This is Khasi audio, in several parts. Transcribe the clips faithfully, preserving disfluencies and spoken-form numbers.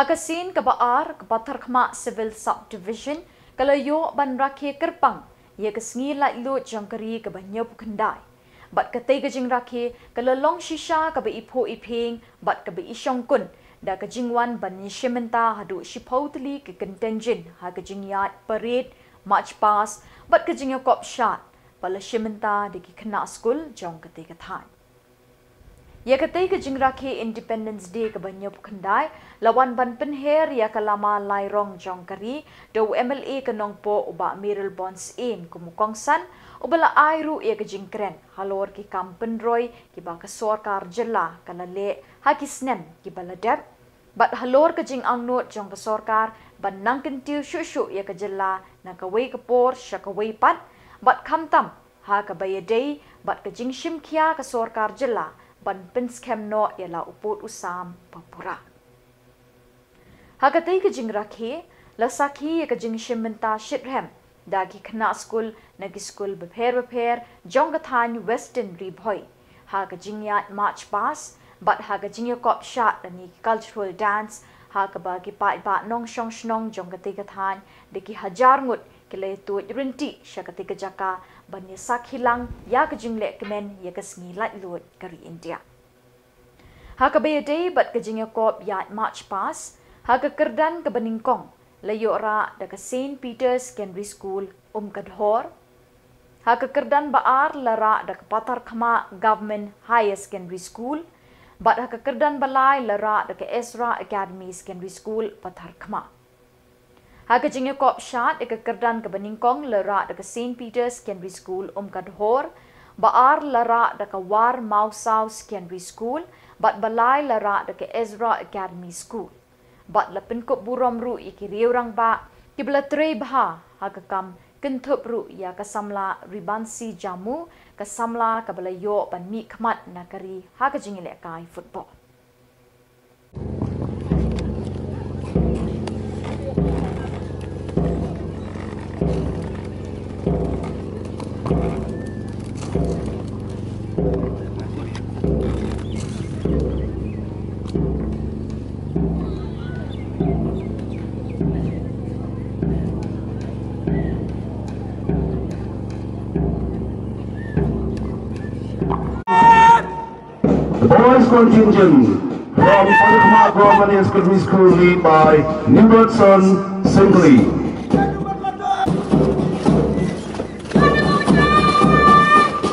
Ha ka sien kaba ar, ka Patharkhmah Civil Subdivision ka la ïoh ban rakhe kyrpang ïa ka sngi laitluid jong ka ri kaba hynñiewphew khyndai. Bad katei ka jingrakhe ka la long shisha kaba iphuh iphieng bad kaba ishongkun da ka jingwan ban ïashim bynta haduh shiphew tylli ki contingent ha ka jingïaid parade, march past bad ka jingïakop shad ba la shim bynta da ki khynnah skul jong katei ka thaiñ. Ïa katei ka jingrakhe Independence Day kaba hynñiewphew khyndai la wan ban pynher ïa ka lama lai rong jong ka ri da u M L A ka Nongpoh, u Bah Mayralborn Syiem, kum u kongsan uba la ai ruh ïa ka jingkren halor ki kam pynroi kiba ka sorkar jylla ka la leh ha ki snem kiba la dep, bad halor ka jingangnud jong ka sorkar ban nang kyntiew shuh shuh ïa ka jylla na kawei ka por sha kawei pat, bad khamtam ha kaba ïadei bad ka jingshim khia ka sorkar jylla ban pynskhem noh ïa la u pud u sam ba pura. Ha katei ka jingrakhe la sakhi ïa ka jingshim bynta shitrhem da ki khynnah skul na ki skul bapher bapher jong ka thaiñ Western Ri Bhoi ha ka jingïaid march past bad ha ka jingïakop shad da ki cultural dance, ha kaba ki paidbah nongshong shnong jong katei ka thaiñ da ki hajar ngut ki la ïatuid ryntih sha katei ka jaka ban ïasakhi lang ïa ka jinglehkmen ïa ka sngi laitluid ka ri India. Ha kaba ïadei bad ka jingïakop ïaid march past, ha ka kyrdan kaba nyngkong la ïoh rah da ka Saint Peter's Secondary School, Umkadhor. Ha ka kyrdan ba ar la rah da ka Patharkhmah Government Higher Secondary School, bad ha ka kyrdan ba lai la rah da ka Ezra Academy Secondary School, Patharkhmah. Ha ka jingïakop shad ïa ka kyrdan kaba nyngkong la rah da ka Saint Peter's Secondary School, Umkadhor, ba ar la rah da ka War Mawsaw Secondary School, bad ba lai la rah da ka Ezra Academy School. Bad la pynkup burom ruh ïa ki riew rangbah kiba la trei bha ha ka kam, kynthup ruh ïa ka samla Ribansi Jamu, ka samla kaba la ïoh ban mih khmat na ka ri ha ka jingïalehkai football. The boys contingent from Patharkhmah Government Higher Secondary School, led by Newbertson Singley.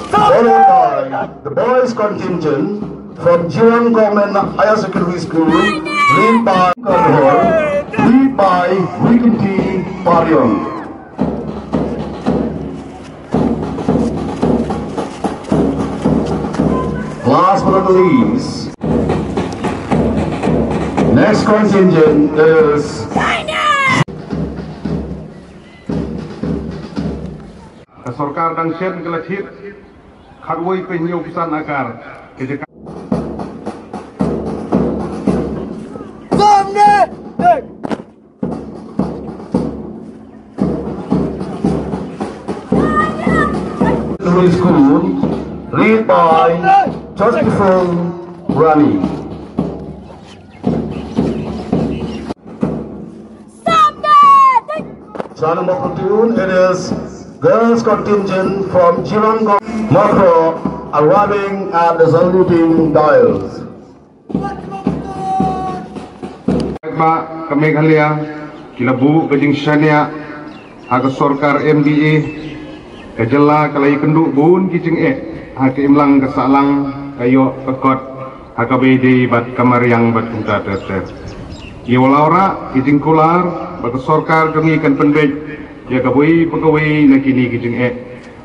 Followed by the boys contingent from Jirang Government Higher Secondary School, led by Kadhor, led by Wikinti Pariong. Last but not the least, next contingent is ka sorkar dang shen ka la thied khatwei phew hynñiew percent akar ka jaka. Primary School, led by Joyful Rani. Channel number platoon, it is girls contingent from Jirang Makro arriving at the saluting dais. Ba ka Meghalaya ki la buh ka jingshaniah ha ka sorkar M D A, ka jylla ka la ïakynduh bun ki jingeh ha ka imlang ka sahlang, ka ïoh ka kot ha kaba ïadei bad ka mariang bad kumta ter ter. Ïa la u rah ki jingkular ba ka sorkar jong ngi kan pynbeit ïa kawei pa kawei na kine ki jingeh.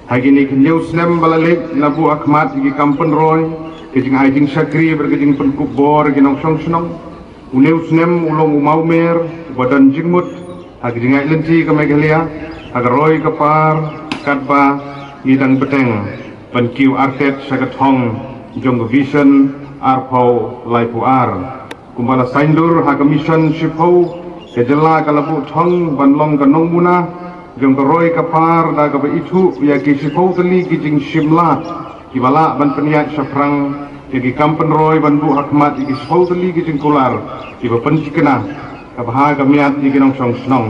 Ha kine ki hynñiew snem ba la leit, la buh ha khmat ïa ki kam pynroi, ki jingai jingshakri bad ki jingpynkup bor ïa ki nongshong shnong. Une u snem u long u mawmer uba don jingmut ha ka jingïaid lynti ka Meghalaya ha ka roi ka par, katba ngi dang bteng ban kiew artet sha ka thong jong ka Vision arphew laiphew ar. Kumba la saiñdur ha ka Mission shiphew, ka jylla ka la buh thong ban long ka nongmuna jong ka roi ka par da kaba ithuh ïa ki shiphew tylli ki jingshim lad kiba lah ban pynïaid shaphrang ïa ki kam pynroi ban buh ha khmat ïa ki shiphew tylli ki jingkular kiba pynthikna Ka bha ka miat ïa ki nongshong shnong.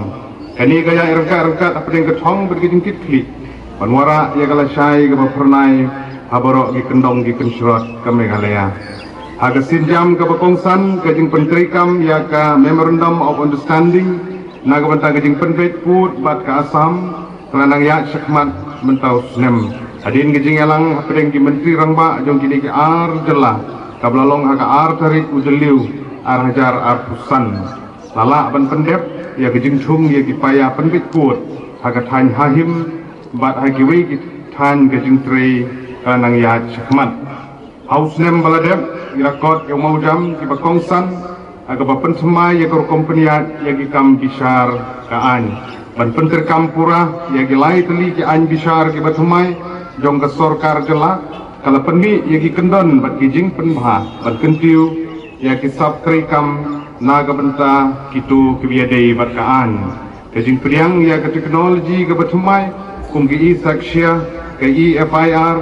Kane ka ïaid ryngkat ryngkat hapdeng ka thong bad ka jingkitkhlieh ban wanrah ïa ka lashai kaba phyrnai ha baroh ki kyndong ki kynshrot ka Meghalaya. Ha ka sienjam kaba kongsan, ka jingpyntreikam ïa ka Memorandum of Understanding na ka bynta ka jingpynbeit pud bad ka Assam ka la nang ïaid shakhmat mynta u snem. Hadien ka jingïalang hapdeng ki Myntri Rangbah jong kine ki ar jylla kaba la long ha ka ar tarik u Jylliew ar hajar arphew san, la lah ban pyndep ïa ka jingthung ïa ki paia pynbeit pud ha ka thaiñ Hahim bad ha kiwei ki thaiñ ka jingtrei ka la nang ïaid shakhmat. Ha u snem ba la dep, ngi la kot ïa u mawjam kiba kongsan ha kaba pynthymmai ïa ka rukom pynïaid ïa ki kam bishar ka aiñ. Ban pyntreikam pura ïa ki lai tylli ki aiñ bishar kiba thymmai jong ka sorkar jylla, ka la pynmih ïa ki kyndon bad ki jingpynbha ban kyntiew ïa ki sap treikam na ka bynta kito kiba ïadei bad ka aiñ. Ka jingpdiang ïa ka teknoloji kaba thymmai kum ka e-Sakshya, ka e-F I R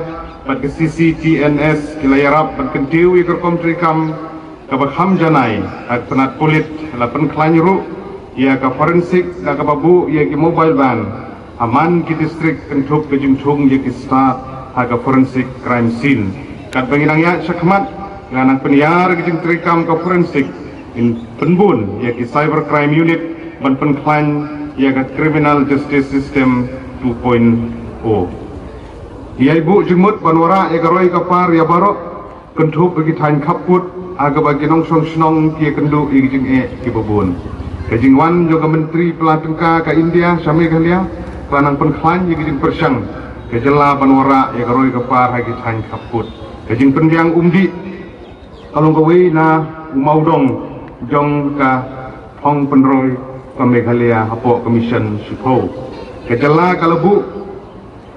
bad ka C C T N S ki la ïarap ban kyntiew ïa ka rukom treikam kaba kham janai. Ha ka tnat pulit la pynkhlaiñ ruh ïa ka forensic da kaba buh ïa ki mobile van ha man ki district kynthup ka jingthung ïa ki stad ha ka forensic crime scene. Katba ngi nang ïaid shakhmat, ngi nang pynïar ka jingtreikam ka forensic, ngin pynbun ïa ki cyber crime unit ban pynkhlaiñ ïa ka criminal justice system two point oh. Ïa i buh jingmut ban wanrah ïa ka roi ka par ïa baroh kynthup ïa ki thaiñ khappud ha kaba ki nongshong shnong ki ïakynduh ïa ki jingeh kiba bun. Ka jingwan jong ka Myntri Pla Tyngka ka India sha Meghalaya ka la nang pynkhlaiñ ïa ki jingpyrshang ka jylla ban wanrah ïa ka roi ka par ha ki thaiñ khappud. Ka jingpynbiang umdih ka long kawei na u mawdong jong ka thong pynroi ka Meghalaya hapoh ka Mission Shiphew. Ka jylla ka la buh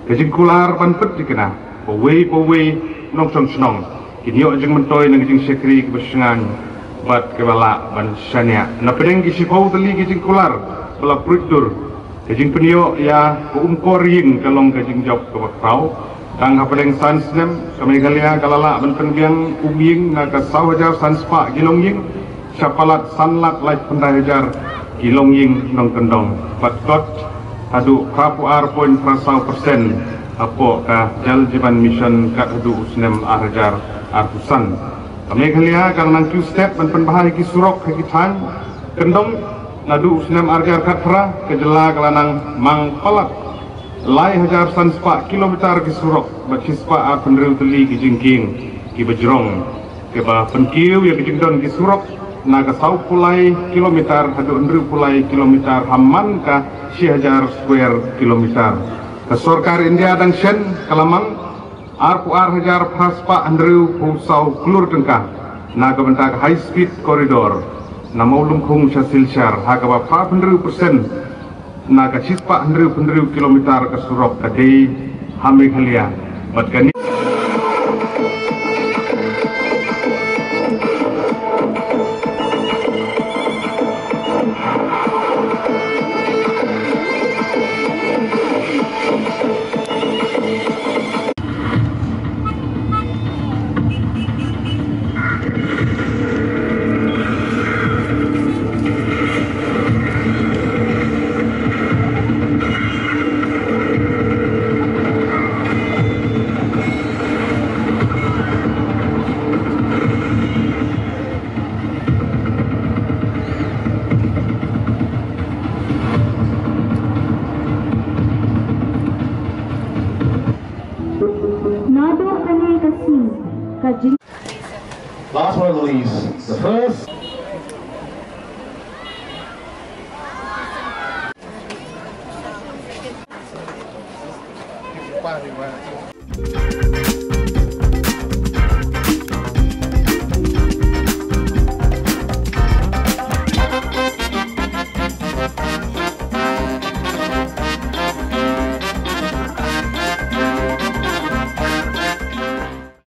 ka jingkular ban pynthikna ba uwei pa uwei u nongshong shnong kin ïoh jingmyntoi na ka jingshakri kaba shngaiñ bad kaba lah ban shaniah. Na pdeng ki shiphew tylli ki jingkular ba la pruid dur, ka jingpynïoh ïa ka umkor ïing ka long ka jingjop kaba khraw. Tang ha pdeng san snem, ka Meghalaya ka la lah ban pynbiang um ïing na ka saw hajar san spah ki longïing sha palat san lak laiphew hajar ki longïing nongkyndong. Bad kot haduh phra phew ar point phra saw percent hapoh ka Jal Jeevan Mission kat haduh u snem ar hajar arphew san. Ka Meghalaya ka la nang kiew stet ban pynbha ïa ki surok ha ki thaiñ kyndong. Naduh u snem ar hajar khatphra, ka jylla ka la nang mang palat lai hajar san spah kilometer ki surok bad shi spah arphew hynriew tylli ki jingkieng kiba jrong, kiba pynkiew ïa ki jingdon ki surok na ka saw phew lai kilometer haduh hynriew phew lai kilometer ha man ka shi hajar square kilometer. Ka sorkar India dang shen ka la mang arphew ar hajar phra spah hynriew phew saw klur tyngka na ka bynta ka high speed corridor na Mawlumkhung sha Silchar, ha kaba phra phew hynriew percent na ka shi spah hynriew phew hynriew kilometer ka surok ka dei ha Meghalaya. Bad kane Naduh kane ka sngi ka jing- Last but not least, the first.